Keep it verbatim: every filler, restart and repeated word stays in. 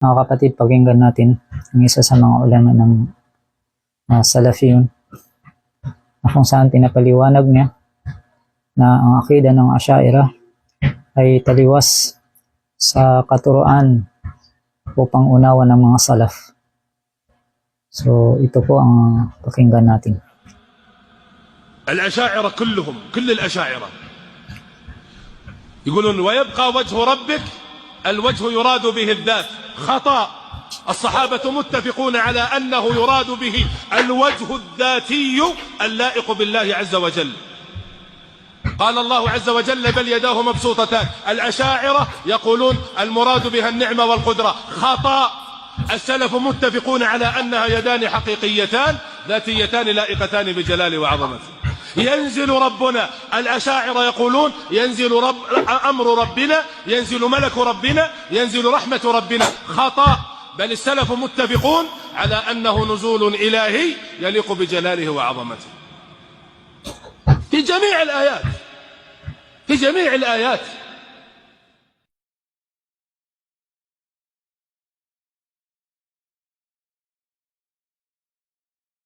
Mga kapatid, pakinggan natin ang isa sa mga ulama ng, ah, Salafiyun, na kung saan pinapaliwanag niya na ang akida ng Asha'irah ay taliwas sa katuruan o pangunawa ng mga Salaf. So, ito po ang pakinggan natin. الأشاعرة كلهم، كل الأشاعرة يقولون: "ويبقى وجه ربك"، الوجه يراد به الذات، خطأ. الصحابة متفقون على أنه يراد به الوجه الذاتي اللائق بالله عز وجل. قال الله عز وجل: "بل يداه مبسوطتان". الأشاعرة يقولون المراد بها النعمة والقدرة، خطأ. السلف متفقون على أنها يدان حقيقيتان ذاتيتان لائقتان بجلاله وعظمته. ينزل ربنا، الأشاعرة يقولون ينزل رب، أمر ربنا، ينزل ملك ربنا، ينزل رحمة ربنا، خطأ. بل السلف متفقون على أنه نزول إلهي يليق بجلاله وعظمته. في جميع الآيات، في جميع الآيات.